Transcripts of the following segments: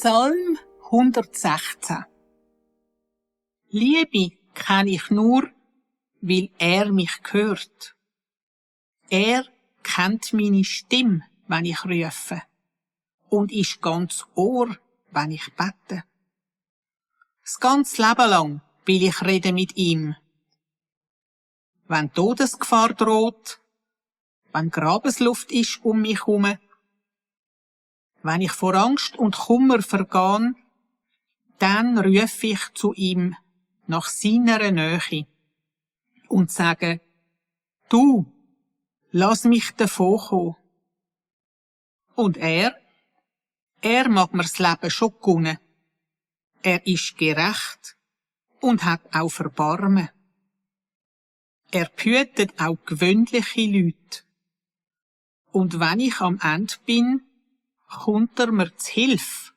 Psalm 116. Liebe kenne ich nur, weil er mich hört. Er kennt meine Stimme, wenn ich rufe, und ist ganz Ohr, wenn ich bete. Das ganze Leben lang will ich reden mit ihm. Wenn Todesgefahr droht, wenn Grabesluft ist um mich herum, wenn ich vor Angst und Kummer vergehen, dann rufe ich zu ihm nach seiner Nähe und sage: Du, lass mich davonkommen. Und er mag mir's Leben schon gönnen. Er ist gerecht und hat auch Erbarmen. Er behütet auch gewöhnliche Leute. Und wenn ich am Ende bin, kommt er mir zu Hilfe.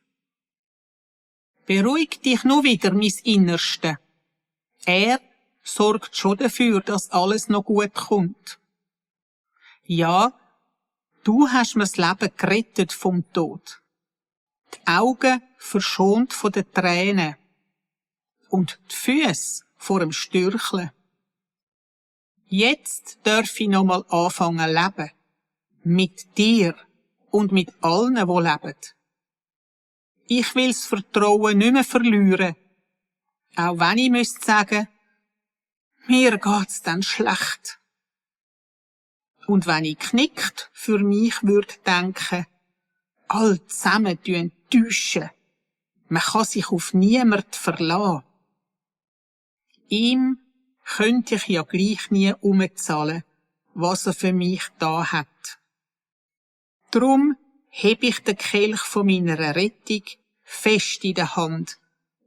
Beruhig dich nur wieder, mein Innerste. Er sorgt schon dafür, dass alles noch gut kommt. Ja, du hast mir das Leben gerettet vom Tod. Die Augen verschont von den Tränen und die Füße vor dem Stürcheln. Jetzt darf ich nochmal anfangen leben. Mit dir und mit allen, die leben. Ich will das Vertrauen nicht mehr verlieren. Auch wenn ich müsste sagen, mir geht's dann schlecht. Und wenn ich knickt für mich würde denken, all zusammen enttäuschen. Man kann sich auf niemand verlassen. Ihm könnte ich ja gleich nie umzahlen, was er für mich da hat. Drum heb ich den Kelch von meiner Rettung fest in der Hand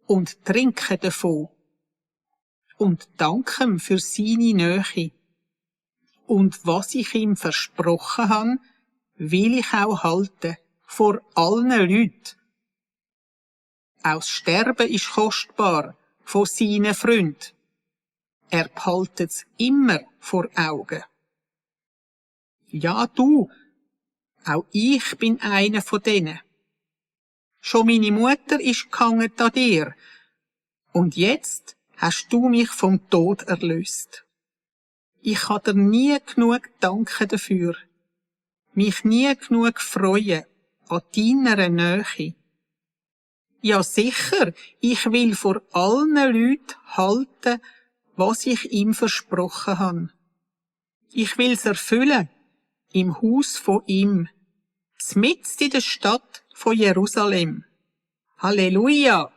und trinke davon. Und danke ihm für seine Nähe. Und was ich ihm versprochen habe, will ich auch halten, vor allen Leuten. Auch das Sterben ist kostbar von seinen Freunden. Er behaltet's immer vor Augen. Ja, du, auch ich bin einer von denen. Schon meine Mutter ist gehangen an dir. Und jetzt hast du mich vom Tod erlöst. Ich kann dir nie genug danken dafür. Mich nie genug freuen an deiner Nähe. Ja sicher, ich will vor allen Leuten halten, was ich ihm versprochen habe. Ich will's erfüllen, im Haus von ihm, mitten in der Stadt von Jerusalem. Halleluja!